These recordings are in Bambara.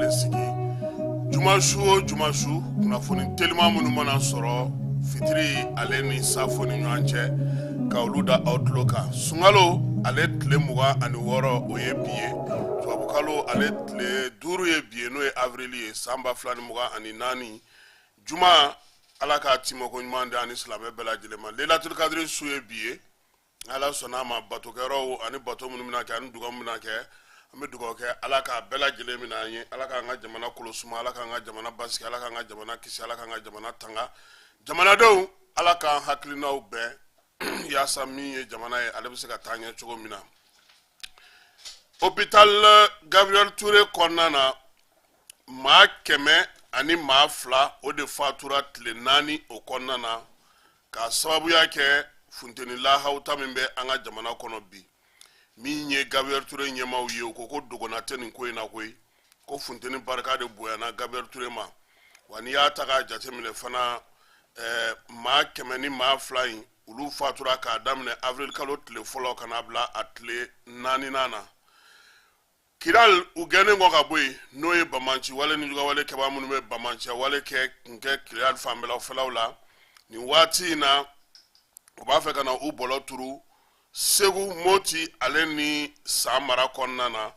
ale sigi juma su o juma su, kunnafoni teliman minnu mana sɔrɔ fitiri ale ni safo ni ɲɔgɔn cɛ, ka olu da aw tulo kan. Sunkalo ale tile 26, o ye bi ye. Tubabukalo ale tile 5 ye bi ye, n'o ye avrili ye, san 2024. Juma, Ala k'a timako ɲuman di ani silamɛ bɛɛ lajɛlen ma. Lelatul kadiri su ye bi ye. Ala sɔnna a ma, batokɛyɔrɔw ani bato minnu bɛna kɛ ani dugawu minnu bɛna kɛ, an bɛ dugawu kɛ Ala k'a bɛɛ lajɛlen minɛ an ye. Ala k'an ka jamana kolo suma, Ala k'an ka jamana basigi, Ala k'an ka jamana kisi, Ala k'an ka jamana tanga. Jamanadenw, Ala k'an hakilinaw bɛn yaasa min ye jamana ye, ale bɛ se ka taa ɲɛ cogo min na. Hôpital Gabriel Touré kɔnɔna na, maa 102, o de fatura tile 4 o kɔnɔna na, k'a sababuya kɛ funteni lahawuta min bɛ an ka jamana kɔnɔ bi. Min ye Gabriel Touré ɲɛmaaw ye, u ko ko dogona tɛ nin ko in na koyi, ko funteni barika de bonyana Gabriel Touré ma. Wa n'i y'a ta k'a jateminɛ fana, maa 102 in, olu fatura k'a daminɛ avril kalo tile fɔlɔ ka n'a bila a tile naaninan na. Kidal, u gɛnnen kɔ ka bɔ yen, n'o ye banbaanci wale ni jugawale kɛbaa minnu bɛ banbaanciya wale kɛ kun kɛ Kidal fanbɛlaw fɛlaw la nin waati in na, u b'a fɛ ka na u bɔlɔ turu Segu, Moti ale ni San mara kɔnɔna na.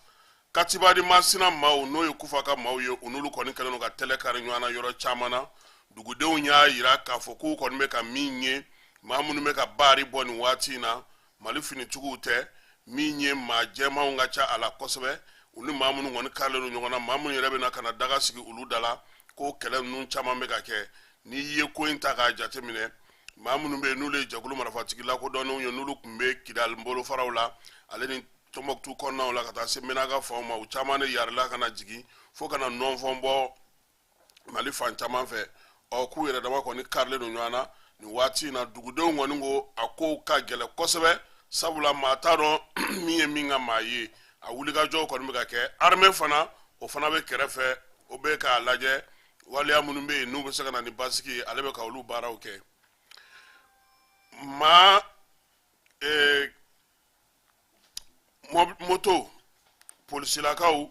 Katibadi Masina maaw, n'o ye Kufa ka maaw ye, u n'olu kɔni kɛlen don ka tɛlɛ kari ɲɔgɔn na yɔrɔ caman na. Dugudenw y'a yira k'a fɔ k'u kɔni bɛ ka min ye, maa minnu bɛ ka baari bɔ nin waati in na, Mali finitigiw tɛ. Min ye maa jɛmanw ka ca a la kosɛbɛ, u ni maa minnu kɔni karilen don ɲɔgɔn na, maa minnu yɛrɛ bɛ na ka na daga sigi olu da la, ko kɛlɛ ninnu caman bɛ ka kɛ. N'i ye ko in ta k'a jateminɛ, maa minnu bɛ yen n'olu ye jɛkulu marifatigi lakodɔnnenw ye, n'olu tun bɛ Kidali bolofaraw la ale ni Tɔnbɔkutu kɔnɔnaw la ka taa se Menaka fanw ma, u caman de yarila ka na jigin fo ka na nɔnfɔn bɔ Mali fan caman fɛ. Ɔ, k'u yɛrɛ dama kɔni karilen don ɲɔgɔn na nin waati in na. Dugudenw kɔni ko a kow ka gɛlɛn kosɛbɛ, sabula maa t'a dɔn min ye min ka maa ye. A wulikajɔw kɔni bɛ ka kɛ. Armée fana, o fana bɛ kɛrɛfɛ, o bɛ k'a lajɛ waleya minnu bɛ yen n'u bɛ se ka na ni basigi ye, ale bɛ ka olu baaraw kɛ. Maa moto polisilakaw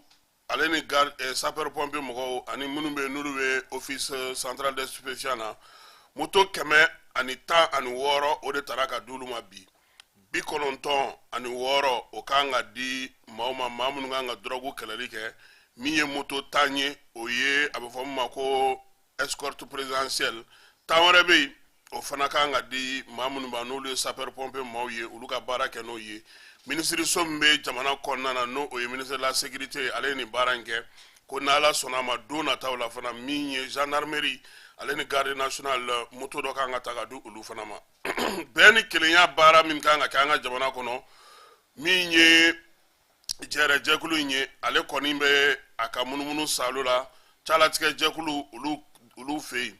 ale ni garde sapeur pompier mɔgɔw ani minnu bɛ n'olu bɛ Office central des stupéfiants na, moto 116, o de taara ka di olu ma bi. 96, o kan ka di maaw ma, maa minnu kan ka dɔrɔgu kɛlɛli kɛ. Min ye moto 10 ye, o ye a bɛ fɔ min ma ko escorte présidentielle. 10 wɛrɛ bɛ yen, o fana kan ka di maa minnu ma, n'olu ye sapeur pompier maaw ye, olu ka baara kɛ n'o ye. Minisiriso min bɛ jamana kɔnɔna na, n'o o ye ministre de la Sécurité ye, ale ye nin baara in kɛ. Ko n'Ala sɔnna a ma, don nataw la fana, min ye gendarmerie ale ni garde nationale, moto dɔ kan ka ta ka di olu fana ma. Bɛn ni kelenya baara min kan ka kɛ an ka jamana kɔnɔ, min ye jɛrɛ jɛkulu in ye, ale kɔni bɛ a ka munumunu salo la calatigɛ jɛkulu olu fɛ yen.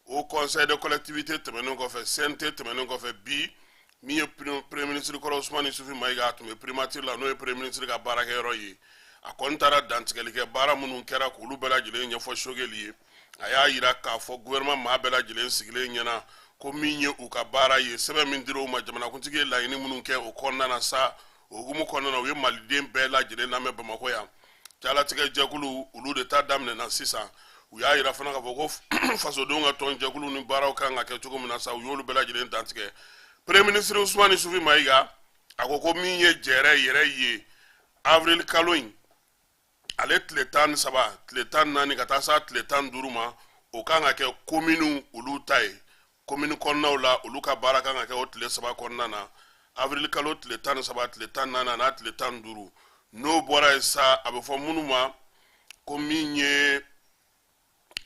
Haut Conseil des collectivités tɛmɛnen kɔfɛ, CNT tɛmɛnen kɔfɛ, bi min ye premier ministre kɔrɔ Usumani Isufi Mayiga, a tun bɛ primature la, n'o ye premier ministre ka baarakɛyɔrɔ ye. A kɔni taara dantigɛli kɛ baara minnu kɛra, k'olu bɛɛ lajɛlen ɲɛfɔ Sogɛli ye. A y'a yira k'a fɔ gouvernement maa bɛɛ lajɛlen sigilen ɲɛna ko min ye u ka baara ye, sɛbɛn min dir'u ma, jamanakuntigi ye laɲini minnu kɛ o kɔnɔna na sa, o hukumu kɔnɔna na, u ye maliden bɛɛ lajɛlen lamɛn Bamakɔ yan. Jalatigɛ jɛkulu, olu de ta daminɛna sisan. U y'a yira fana k'a fɔ ko fasodenw ka tɔn jɛkulu ni baaraw kan ka kɛ cogo min na sa, u y'olu bɛɛ lajɛlen dantigɛ. Premier ministre Usumani Isufi Mayiga, a ko ko min ye jɛrɛ yɛrɛ ye, avril kalo in ale tile 13, tile 14 ka taa s'a tile 15 ma, o kan ka kɛ kominiw olu ta ye. Komini kɔnɔnaw la, olu ka baara kan ka kɛ o tile 3 kɔnɔna na, avril kalo tile 13, tile 14 n'a tile 15. N'o bɔra yen sa, a bɛ fɔ minnu ma ko min ye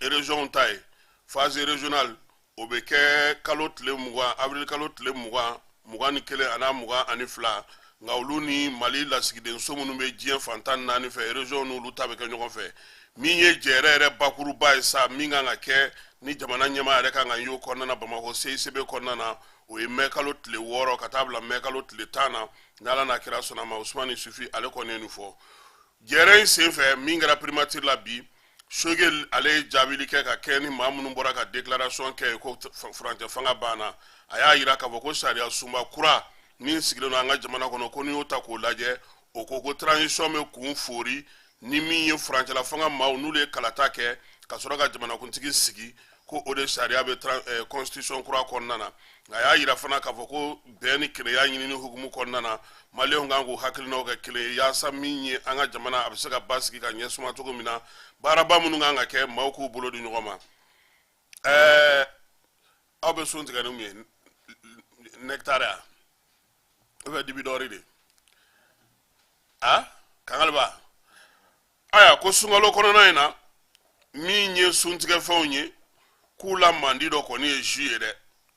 région ta ye, phase régionale, o bɛ kɛ kalo tile 20, avril kalo tile 20, 21 an'a 22. Nka olu ni Mali lasigidenso minnu bɛ diɲɛ fan 14 fɛ, région n'olu ta bɛ kɛ ɲɔgɔn fɛ. Min ye jɛrɛ yɛrɛ bakuruba ye sa, min kan ka kɛ ni jamana ɲɛmaa yɛrɛ kan ka y'o kɔnɔna na Bamakɔ CICB kɔnɔna na, o ye mɛ kalo tile 6 ka taa bila mɛ kalo tile 10 na, n'Ala n'a kira sɔnna ma. Usumani Isufi, ale kɔni ye nin fɔ jɛrɛ in senfɛ min kɛra primature la bi. Sogɛli, ale ye jaabili kɛ ka kɛ ni maa minnu bɔra ka déclaration kɛ ko furancɛ fanga banna. A y'a yira k'a fɔ ko sariya sunba kura min sigilen don an ka jamana kɔnɔ, ko n'i y'o ta k'o lajɛ, o ko ko transition bɛ kun fori Ni min ye furancɛla fanga maaw n'olu ye kalata kɛ ka sɔrɔ ka jamanakuntigi sigi, ko o de sariya bɛ constitution kura kɔnɔna na. Nka a y'a yira fana k'a fɔ ko bɛn ni kelenya ɲinini hukumu kɔnɔna na, maliyɛnw kan k'u hakilinaw kɛ kelen ye, yaasa min ye an ka jamana a bɛ se ka basigi ka ɲɛ suma cogo min na, baaraba minnu kan ka kɛ, maaw k'u bolo di ɲɔgɔn ma. Aw bɛ sun tigɛ ni mun ye? Nectar ya ou bien dibidɔri de? A kangaliba, aya, ko sunkalo kɔnɔna in na, min ye suntigɛfɛnw ye, k'u la mandi dɔ kɔni ye jus ye dɛ.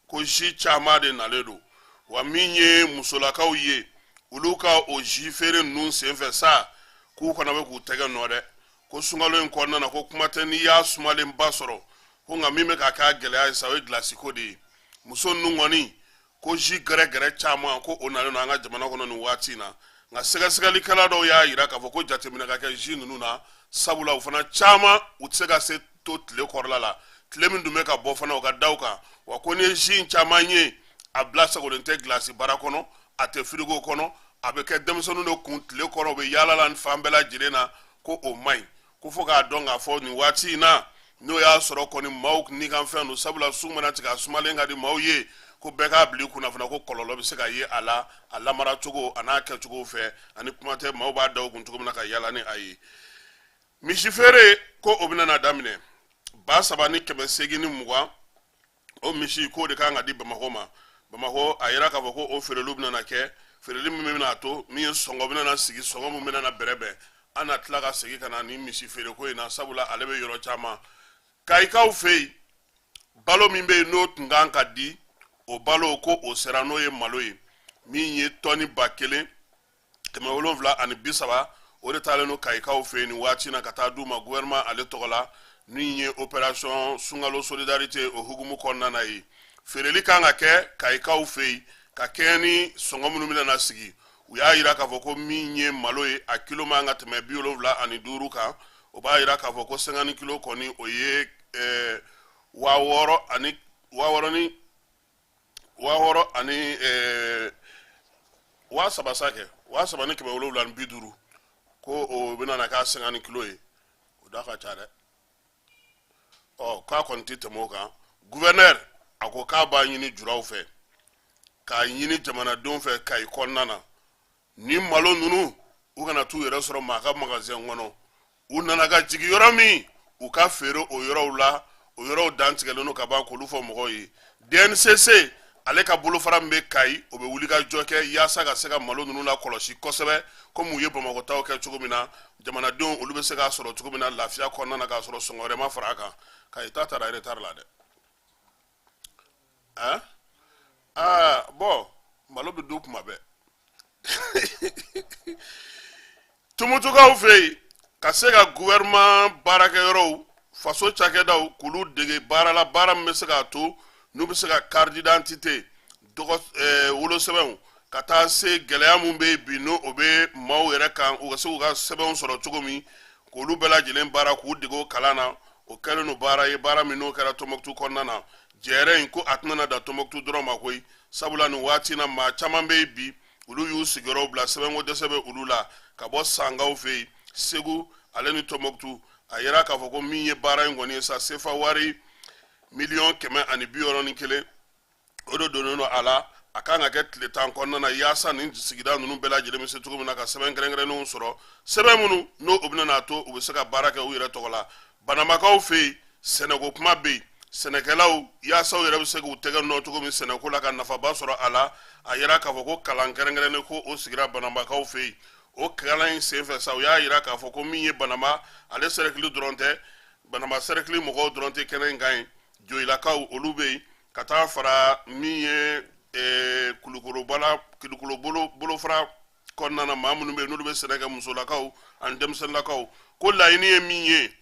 Ko jus caman de nalen don wa. Min ye musolakaw ye, olu ka o jus feere ninnu senfɛ sa, k'u fana bɛ k'u tɛgɛ nɔ dɛ. Ko sunkalo in kɔnɔna na, ko kuma tɛ n'i y'a sumalenba sɔrɔ. Ko nka min bɛ ka k'a gɛlɛya ye sa, o ye gilasiko de ye. Muso ninnu kɔni ko jus gɛrɛgɛrɛ caman ko o nalen don an ka jamana kɔnɔ nin waati in na. Nka sɛgɛsɛgɛlikɛla dɔw y'a yira k'a fɔ ko jateminɛ ka kɛ jus ninnu na, sabula u fana caman u tɛ se ka se to tile kɔrɔla la, tile min dun bɛ ka bɔ fana u ka daw kan wa. Ko n'i ye jus in caman ye, a bila sagolen tɛ gilasi bara kɔnɔ, a tɛ firigo kɔnɔ, a bɛ kɛ denmisɛnninw de kun tile kɔrɔ, u bɛ yaala la fan bɛɛ lajɛlen na, ko o man ɲi. Ko fo k'a dɔn k'a fɔ nin waati in na, n'o y'a sɔrɔ kɔni maaw nikanfɛn don, sabula sun mana tigɛ, a sumalen ka di maaw ye, ko bɛɛ k'a bila i kunna fana ko kɔlɔlɔ bɛ se ka ye a la, a lamara cogo a n'a kɛcogo fɛ, ani kuma tɛ maaw b'a da u kun cogo min na ka yaala ni a ye. Misi feere ko o bɛna na daminɛ 3820. O misi k'o de kan ka di Bamakɔ ma. Bamakɔ, a yira k'a fɔ ko o feereliw bɛna na kɛ, feereli min bɛna to min ye sɔngɔ bɛna na sigi, sɔngɔ min bɛna na bɛrɛbɛn. An na tila ka segin ka na ni misi feereko in na, sabula ale bɛ yɔrɔ caman. Kayikaw fɛ yen, balo min bɛ yen n'o tun kan ka di, o balo ko o sera, n'o ye malo ye, min ye tɔni 1730, o de taalen don Kayikaw fɛ yen nin waati na ka taa d'u ma gouvernement ale tɔgɔ la, min ye opération sunkalo solidarité o hukumu kɔnɔna na ye. Feereli kan ka kɛ Kayikaw fɛ yen ka kɛɲɛ ni sɔngɔ minnu bɛna na sigi. U y'a yira k'a fɔ ko min ye malo ye, a kilo man ka tɛmɛ 75 kan. O b'a yira k'a fɔ ko 50 kilo kɔni, o ye 6000 ani 6000 ni 6000 ani 3000 sa kɛ, 3750, ko o bɛna na k'a 50 kilo ye. O da ka ca dɛ. Ɔ, k'a kɔni tɛ tɛmɛ o kan. Gouverneur a ko k'a b'a ɲini juraw fɛ, k'a ɲini jamanadenw fɛ Kayi kɔnɔna na, ni malo ninnu u kana t'u yɛrɛ sɔrɔ maa ka magasin kɔnɔ. U nana ka jigin yɔrɔ min, u ka feere o yɔrɔw la. O yɔrɔw dantigɛlen don ka ban k'olu fɔ mɔgɔw ye. DNCC ale ka bolofara min bɛ Kayi, o bɛ wuli ka jɔ kɛ yaasa ka se ka malo ninnu lakɔlɔsi kosɛbɛ, komi u ye Bamakɔtaw kɛ cogo min na, jamanadenw olu bɛ se k'a sɔrɔ cogo min na lafiya kɔnɔna na, k'a sɔrɔ sɔngɔ wɛrɛ ma fara a kan. Kayi ta taara retard la dɛ. Hein? Ah, bon, malo bɛ dun kuma bɛɛ. Tumutukaw fɛ yen, ka se ka gouvernement baarakɛyɔrɔw, faso cakɛdaw, k'olu dege baara la, baara min bɛ se k'a to n'u bɛ se ka carte d'identité dɔgɔ, wolosɛbɛnw, ka taa se gɛlɛya min bɛ yen bi n'o o bɛ maaw yɛrɛ kan, u ka se k'u ka sɛbɛnw sɔrɔ cogo min, k'olu bɛɛ lajɛlen baara, k'u dege o kalan na. O kɛlen don baara ye, baara min n'o kɛra Tɔnbɔkutu kɔnɔna na. Jɛrɛ in ko a tɛna dan Tɔnbɔkutu dɔrɔn ma koyi, sabula nin waati na, maa caman bɛ yen bi, olu y'u sigiyɔrɔw bila, sɛbɛnko dɛsɛ bɛ olu la, ka bɔ Sankaw fɛ yen, Segu ale ni Tɔnbɔkutu. A yira k'a fɔ ko min ye baara in kɔni ye sa, sefa wari 161 miliyɔn, o de donnen don a la. A kan ka kɛ tile 10 kɔnɔna na, yaasa nin sigida ninnu bɛɛ lajɛlen bɛ se cogo min na ka sɛbɛn kɛrɛnkɛrɛnnenw sɔrɔ, sɛbɛn minnu n'o o bɛna n'a to u bɛ se ka baara kɛ u yɛrɛ tɔgɔ la. Banamakaw fɛ yen, sɛnɛko kuma bɛ yen, sɛnɛkɛlaw yaasa u yɛrɛ bɛ se k'u tɛgɛ nɔ cogo min sɛnɛko la ka nafaba sɔrɔ a la. A yira k'a fɔ ko kalan kɛrɛnkɛrɛnnen ko o sigira Banamakaw fɛ yen. O kalan in senfɛ sa, u y'a yira k'a fɔ ko min ye Banama ale sɛrɛkili dɔrɔn tɛ, Banama sɛrɛkili mɔgɔw dɔrɔn tɛ kɛnɛ in kan yen, Joyilakaw olu bɛ yen, ka taa fara min ye Kulukoro bala, Kulukoro bolofara kɔnɔna na, maa minnu bɛ yen n'olu bɛ sɛnɛ kɛ, musolakaw ani denmisɛnninlakaw. Ko laɲini ye min ye,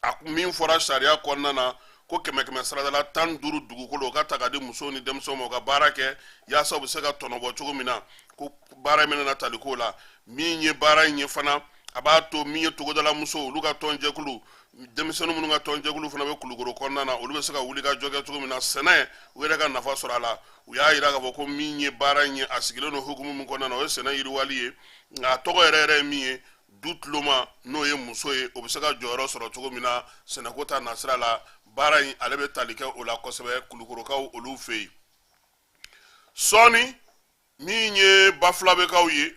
a min fɔra sariya kɔnɔna na, ko kɛmɛ kɛmɛ saradala 15 dugukolo, o ka ta ka di musow ni denmisɛnw ma, u ka baara kɛ yaasa u bɛ se ka tɔnɔ bɔ cogo min na. Ko baara in bɛna na tali k'o la. Min ye baara in ye fana, a b'a to min ye togodala musow, olu ka tɔnjɛkulu, denmisɛnnin minnu ka tɔnjɛkulu fana bɛ Kulukoro kɔnɔna na, olu bɛ se ka wuli ka jɔ kɛ cogo min na sɛnɛ, u yɛrɛ ka nafa sɔrɔ a la. U y'a yira k'a fɔ ko min ye baara in ye, a sigilen don hukumu min kɔnɔna na, o ye sɛnɛ yiriwali ye. Nka a tɔgɔ yɛrɛ yɛrɛ ye min ye, Du tuloma, n'o ye muso ye, o bɛ se ka jɔyɔrɔ sɔrɔ cogo min na sɛnɛko ta nasira la, baara in ale bɛ tali kɛ o la kosɛbɛ Kulukorokaw olu fɛ yen. Sɔɔni, min ye Bafulabekaw ye,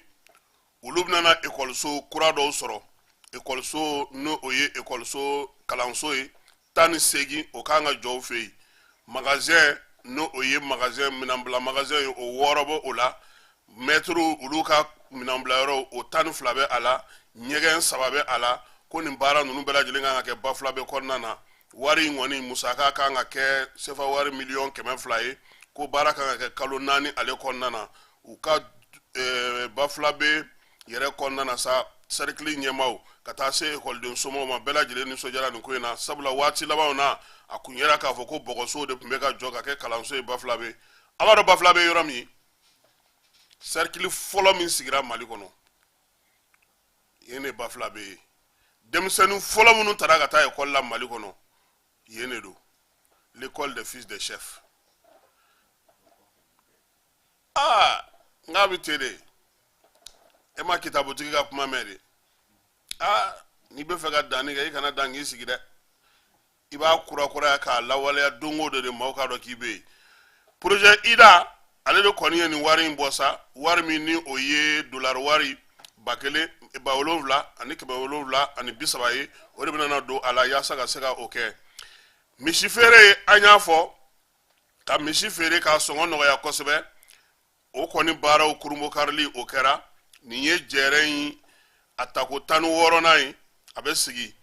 olu bɛna na ekɔliso kura dɔw sɔrɔ. Ekɔliso, n'o o ye ekɔliso kalanso ye 18, o kan ka jɔ u fɛ yen. Magazɛn, n'o o ye magazɛn minɛnbila magazɛn ye, o 6 bɛ o la. Mɛtiriw olu ka minɛnbilayɔrɔ, o 12 bɛ a la. Ɲɛgɛn 3 bɛ a la. Ko nin baara ninnu bɛɛ lajɛlen kan ka kɛ Bafulabe kɔnɔna na. Wari in kɔni musaka kan ka kɛ sefa wari miliyɔn 200 ye. Ko baara kan ka kɛ kalo 4 ale kɔnɔna na. U ka Bafulabe yɛrɛ kɔnɔna na sa, sɛrikili ɲɛmaaw ka taa se ekɔliden somɔgɔw ma, bɛɛ lajɛlen nisɔndiyara nin ko in na, sabula waati labanw na, a kun yera k'a fɔ ko bɔgɔsow de tun bɛ ka jɔ ka kɛ kalanso ye Bafulabe. A b'a dɔn Bafulabe yɔrɔ min ye, sɛrikili fɔlɔ min sigira Mali kɔnɔ, yen de Bafulabe ye. Denmisɛnnin fɔlɔ minnu tara ka taa ekɔli la Mali kɔnɔ, yen de don, l'école des fils des chefs. Aa, n k'a bɛ ten de. E ma kitabutigi ka kuma mɛn de? Aa, n'i bɛ fɛ ka danni kɛ, i kana dan k'i sigi dɛ, i b'a kurakuraya k'a lawaleya don o don de, maaw k'a dɔn k'i bɛ yen. Projet IDA ale de kɔni ye nin wari in bɔ sa, wari min ni o ye dolari wari 1000 7730 ye, o de bɛna na don a la yaasa ka se ka o kɛ. Misi feere, an y'a fɔ ka misi feere k'a sɔngɔ nɔgɔya kosɛbɛ, o kɔni baaraw kurunbonkarili o kɛra. Nin ye jɛrɛ in a tako 16nan ye. A bɛ sigi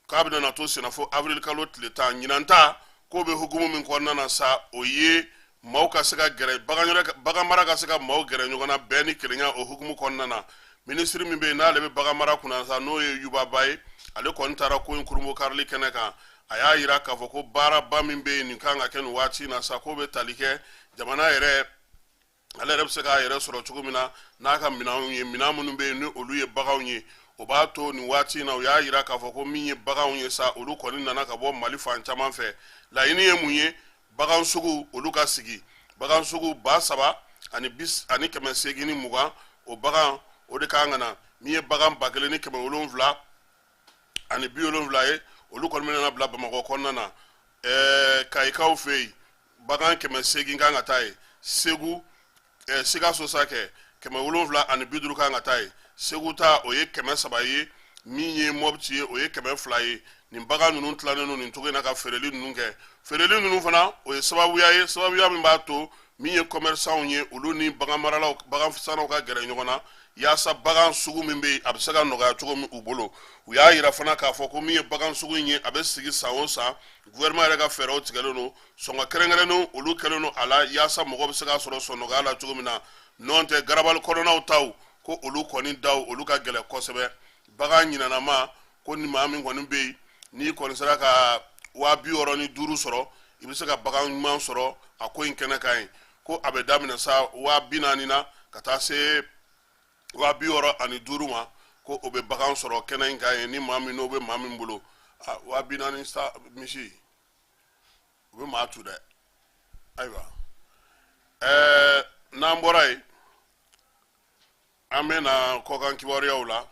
k'a bɛna na to senna fo avril kalo tile 10. Ɲinan ta k'o bɛ hukumu min kɔnɔna na sa, o ye maaw ka se ka gɛrɛ bagan mara, ka se ka maaw gɛrɛ ɲɔgɔn na bɛn ni kelenya o hukumu kɔnɔna na. Minisiri min bɛ yen n'ale bɛ bagan mara kunna sa, n'o ye Yuba Ba ye, ale kɔni taara ko in kurunbonkarili kɛnɛ kan. A y'a yira k'a fɔ ko baaraba min bɛ yen nin kan ka kɛ nin waati in na sa, k'o bɛ tali kɛ jamana yɛrɛ, ale yɛrɛ bɛ se k'a yɛrɛ sɔrɔ cogo min na n'a ka minɛnw ye, minɛn minnu bɛ yen ni olu ye baganw ye. O b'a to nin waati in na, u y'a yira k'a fɔ ko min ye baganw ye sa, olu kɔni nana ka bɔ Mali fan caman fɛ. Laɲini ye mun ye? Bagan sugu olu ka sigi, bagan sugu 3820, o bagan o de kan ka na. Min ye bagan 1770 ye, olu kɔni bɛna bila Bamakɔ kɔnɔna na. Kayikaw fɛ yen, bagan 800 kan ka taa yen. Segu, Sikaso sa kɛ, 750 kan ka taa yen. Segu ta, o ye 300 ye. Min ye Mɔpti ye, o ye 200 ye. Nin bagan ninnu tilannen don nin cogo in na ka feereli ninnu kɛ. Feereli ninnu fana, o ye sababuya ye, sababuya min b'a to min ye commerçants ye, olu ni bagan maralaw, bagan sannaw ka gɛrɛ ɲɔgɔn na, yaasa bagan sugu min bɛ yen, a bɛ se ka nɔgɔya cogo min u bolo. U y'a yira fana k'a fɔ ko min ye bagan sugu in ye, a bɛ sigi san o san. Gouvernement yɛrɛ ka fɛɛrɛw tigɛlen don, sɔngɔ kɛrɛnkɛrɛnnenw olu kɛlen don a la, yaasa mɔgɔ bɛ se k'a sɔrɔ sɔnɔgɔya la cogo min na. Nɔn tɛ garabali kɔnɔnaw taw, ko olu kɔni daw olu ka gɛlɛn kosɛbɛ. Bagan ɲinanama, ko ni maa min kɔni bɛ yen, n'i kɔni sera ka 65 sɔrɔ, i bɛ se ka bagan ɲuman sɔrɔ a ko in kɛnɛ kan yen. Ko a bɛ daminɛ sa 40,000 na ka taa se 65,000 ma, ko o bɛ bagan sɔrɔ kɛnɛ in kan yen, ni maa min n'o bɛ maa min bolo. 40,000 sa misi, o bɛ maa tu dɛ. Ayiwa, n'an bɔra yen, an bɛ na kɔkan kibaruyaw la.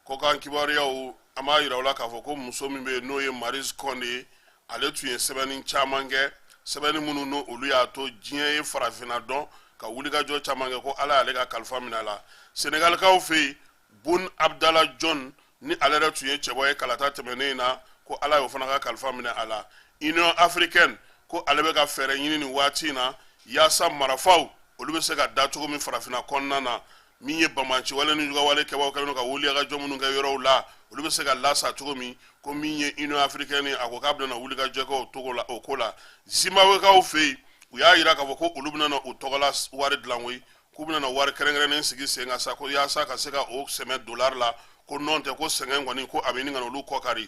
Kɔkan kibaruyaw, an b'a yira u la k'a fɔ ko muso min bɛ yen, n'o ye Maryse Condé ye, ale tun ye sɛbɛnni caman kɛ, sɛbɛnni minnu n'o olu y'a to diɲɛ ye farafinna dɔn, ka wulikajɔ caman kɛ, ko Ala y'ale ka kalifa minɛ a la. Senegalikaw fɛ yen, Boun Abdallah Dionne, ni ale yɛrɛ tun ye cɛbɔ ye kalata tɛmɛnen in na, ko Ala y'o fana ka kalifa minɛ a la. Union africaine ko ale bɛ ka fɛɛrɛ ɲini nin waati in na, yaasa marafaw olu bɛ se ka da cogo min farafinna kɔnɔna na. Min ye banbaanciwale ni jugawale kɛbaaw kɛlen don ka wuliyakajɔ minnu kɛ yɔrɔw la, olu bɛ se ka lasa cogo min. Ko min ye Union africaine ye, a ko k'a bɛna wulikajɔ kɛ o togo la, o ko la. Zimbabwekaw fɛ yen, u y'a yira k'a fɔ ko olu bɛna u tɔgɔla wari dilan koyi, k'u bɛna wari kɛrɛnkɛrɛnnen sigi sen kan sa, ko yaasa ka se ka o sɛmɛ dolari la, ko nɔn tɛ ko sɛgɛn kɔni ko a bɛ ɲini ka na olu kɔ kari.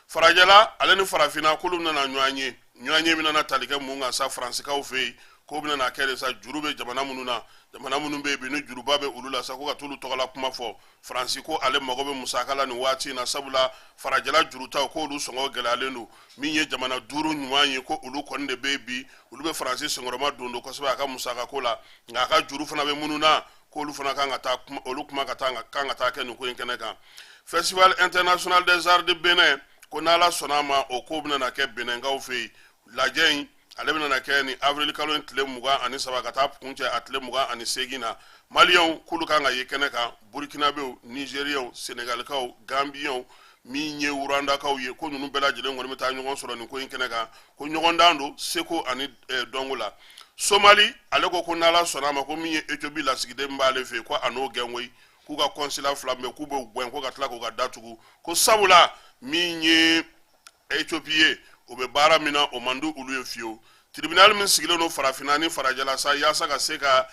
Farajɛla ale ni farafinna, k'olu bɛna ɲɔgɔn ye. Ɲɔgɔn ye bɛna tali kɛ mun kan sa Faransikaw fɛ yen? K'o bɛna kɛ de sa, juru bɛ jamana minnu na, jamana minnu bɛ yen bi ni juruba bɛ olu la sa, ko ka t'olu tɔgɔla kuma fɔ. Faransi ko ale mago bɛ musaka la nin waati in na, sabula farajɛla jurutaw k'olu sɔngɔ gɛlɛyalen don. Min ye jamana 5 ɲuman ye, ko olu kɔni de bɛ yen bi, olu bɛ Faransi senkɔrɔma don don kosɛbɛ a ka musaka ko la, nka a ka juru fana bɛ minnu na. k'olu fana kan ka taa olu kuma ka taa kan ka taa kɛ nin ko in kɛnɛ kan. Festival international des arts de Benin, ko n'Ala sɔnna a ma, o ko bɛna na kɛ Benɛnkaw fɛ yen. Lajɛ in, ale bɛna na kɛ ni avril kalo in tile 23 ka taa kuncɛ a tile 28 na. Maliyɛnw k'olu kan ka ye kɛnɛ kan, Burukinabew, Nizeriyɛnw, Senegalikaw, Gambiyɛnw, min ye Rwandakaw ye, ko ninnu bɛɛ lajɛlen kɔni bɛ taa ɲɔgɔn sɔrɔ nin ko in kɛnɛ kan, ko ɲɔgɔndan don seko ani dɔnko la. Somali ale ko ko n'Ala sɔnna a ma, ko min ye Ethiopie lasigiden b'ale fɛ yen, ko a n'o gɛn koyi, k'u ka consulat fila bɛ k'u b'u gɛn, ko ka tila k'u ka datugu, ko sabula min ye Ethiopie ye, o bɛ baara min na, o man di olu ye fiyewu. Tribunal min sigilen don farafinna ni farajɛla sa yaasa ka se ka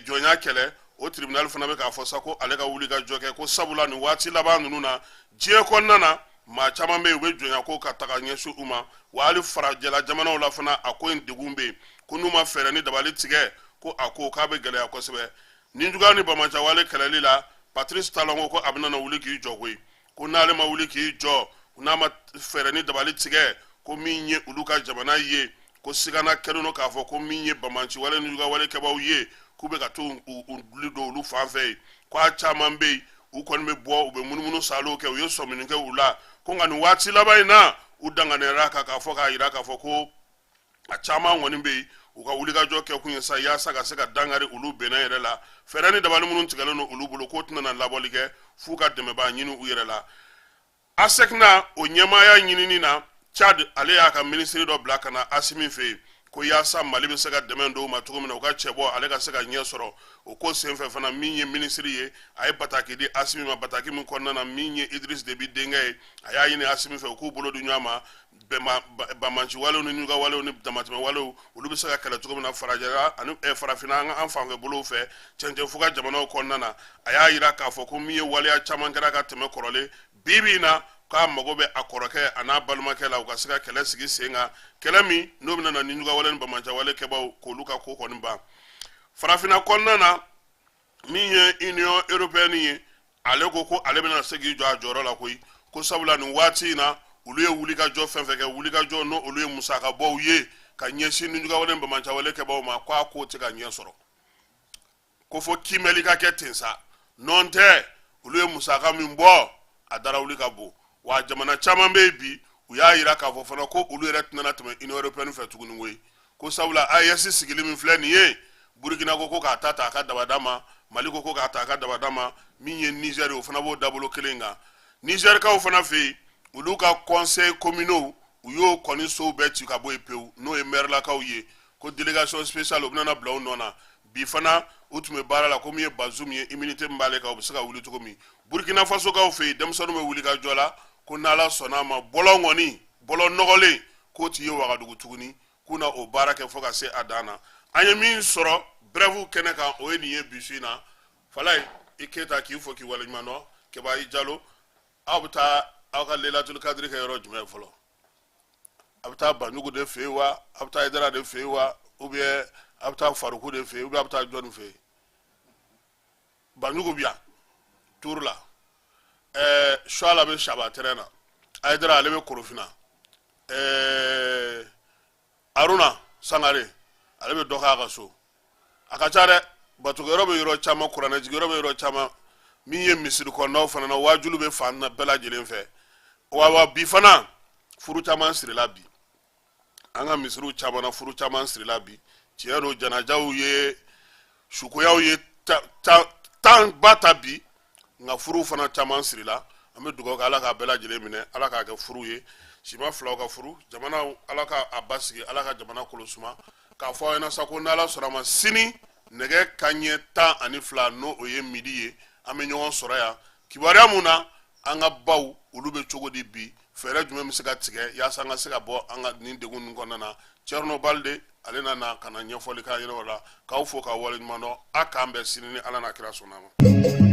jɔnya kɛlɛ, o tribunal fana bɛ k'a fɔ sa ko ale ka wuli ka jɔ kɛ, ko sabula nin waati laban ninnu na, diɲɛ kɔnɔna na, maa caman bɛ yen, u bɛ jɔnya ko ka taga ɲɛsin u ma, wa hali farajɛla jamanaw la fana, a ko in degun bɛ yen, ko n'u ma fɛɛrɛ ni dabali tigɛ, ko a ko k'a bɛ gɛlɛya kosɛbɛ. Nijuguya ni banbaanciwale kɛlɛli la, Patrice Talon ko a bɛna na wuli k'i jɔ koyi, ko n'ale ma wuli k'i jɔ, n'a ma fɛɛrɛ ni dabali tigɛ, ko min ye olu ka jamana ye, ko sigana kɛlen don k'a fɔ ko min ye banbaanciwale ni juguyawale kɛbaaw ye, k'u bɛ ka to u duli don olu fan fɛ yen, ko a caman bɛ yen, u kɔni bɛ bɔ, u bɛ munumunu saalow kɛ, u ye sɔmini kɛ u la, ko nka nin waati laban in na, u danganiyara kan k'a fɔ k'a jira k'a fɔ ko a caman kɔni bɛ yen, u ka wulikajɔ kɛ kun ye sa yaasa ka se ka dankari olu Benin yɛrɛ la. Fɛɛrɛ ni dabali minnu tigɛlen don olu bolo, k'o tɛna na labɔli kɛ f'u ka dɛmɛbaa ɲini u yɛrɛ la. ASECNA o ɲɛmaaya ɲinini na, Tchad ale y'a ka minisiri dɔ bila ka na Asimi fɛ yen, ko yaasa Mali bɛ se ka dɛmɛ don u ma cogo min na, u ka cɛbɔ ale ka se ka ɲɛ sɔrɔ o ko senfɛ fana. Min ye minisiri ye, a ye bataki di Asimi ma, bataki min kɔnɔna na, min ye Idriss Déby denkɛ ye, a y'a ɲini Asimi fɛ u k'u bolo di ɲɔgɔn ma, banbaanciwalew ni ɲugawalew ni damatɛmɛwalew, olu bɛ se ka kɛlɛ cogo min na farajɛla ani farafinna an fanfɛ bolow fɛ, cɛncɛnfuga jamanaw kɔnɔna na. A y'a jira k'a fɔ ko min ye waleya caman kɛra ka tɛmɛ kɔrɔlen, bi bi in na, k'a mago bɛ a kɔrɔkɛ a n'a balimakɛ la, u ka se ka kɛlɛ sigi sen kan, kɛlɛ min n'o bɛna na ni ɲugawale ni banbaanciwale kɛbaaw k'olu ka ko kɔni ban farafinna kɔnɔna na. Min ye Union européenne ye, ale ko ko ale bɛna se k'i jɔ a jɔyɔrɔ la koyi, ko sabula nin waati in na, olu ye wulikajɔ fɛn fɛn kɛ, wulikajɔ n'o olu ye musakabɔw ye ka ɲɛsin nijuguyawale ni banbaanciwale kɛbaaw ma, ko a ko tɛ ka ɲɛ sɔrɔ, ko fo kiimɛli ka kɛ ten sa, nɔn tɛ olu ye musaka min bɔ, a darawuli ka bon. Wa jamana caman bɛ yen bi, u y'a yira k'a fɔ fana ko olu yɛrɛ tɛna tɛmɛ Union européenne fɛ tuguni koyi, ko sabula AES sigili min filɛ nin ye, Burukina ko ko k'a ta ta a ka dabada ma, Mali ko ko k'a ta a ka dabada ma, min ye Niger ye, o fana b'o dabolo kelen kan. Nizɛrikaw fana fɛ yen, olu ka conseil communaux, u y'o kɔni sow bɛɛ ci ka bɔ yen pewu, n'o ye mɛrilakaw ye, ko délégation spéciale o bɛna bila u nɔ na. Bi fana u tun bɛ baara la, ko min ye Bazoum ye, immunité min b'ale kan, o bɛ se ka wuli cogo min. Burkina Fasokaw fɛ yen, denmisɛnninw bɛ wuli ka jɔ la, ko n'Ala sɔnna a ma, bɔlɔn kɔni, bɔlɔn nɔgɔlen, k'o ti ye Wagadugu tuguni, k'u na o baara kɛ fo ka se a dan na. An ye min sɔrɔ brève kɛnɛ kan, o ye nin ye bi su in na. Falaye i Keyita, k'i fo k'i waleɲuman dɔn. Keba i Jalo, aw bɛ taa aw ka Lelatul Kadiri kɛ yɔrɔ jumɛn fɔlɔ? A bɛ taa Banjugu de fɛ yen wa, a bɛ taa Hayidara de fɛ yen wa, ou bien a bɛ taa Faruku de fɛ yen, ou bien a bɛ taa jɔnni fɛ yen? Banjugu bi yan turu la, Suala bɛ Saba terrain na, Hayidara ale bɛ Korofina, Aruna Sangare ale bɛ dɔ k'a ka so. A ka ca dɛ, batokɛyɔrɔ bɛ yɔrɔ caman, kuranɛjigiyɔrɔ bɛ yɔrɔ caman, min ye misiri kɔnɔnaw fana na, waajulu bɛ fan bɛɛ lajɛlen fɛ. Wa bi fana furu caman sirila bi, an ka misiriw caman na, furu caman sirila bi. Tiɲɛ don, janajaw ye sukoyaw ye tan ba ta bi, nka furuw fana caman sirila. An bɛ dugawu kɛ, Ala k'a bɛɛ lajɛlen minɛ, Ala k'a kɛ furu ye, sima filaw ka furu. Jamana, Ala ka a basigi, Ala ka jamana kolo suma. K'a fɔ aw ɲɛna sa ko n'Ala sɔnna ma, sini nɛgɛ kanɲɛ 12, n'o o ye midi ye, an bɛ ɲɔgɔn sɔrɔ yan. Kibaruya mun na, an ka baw olu bɛ cogo di bi, fɛɛrɛ jumɛn bɛ se ka tigɛ yaasa an ka se ka bɔ an ka nin degun ninnu kɔnɔna na? Thierno Balde ale nana ka na ɲɛfɔli k'an ɲɛna o la. K'aw fo k'aw waleɲuman dɔn. A k'an bɛn sini ni Ala n'a kira sɔnna ma.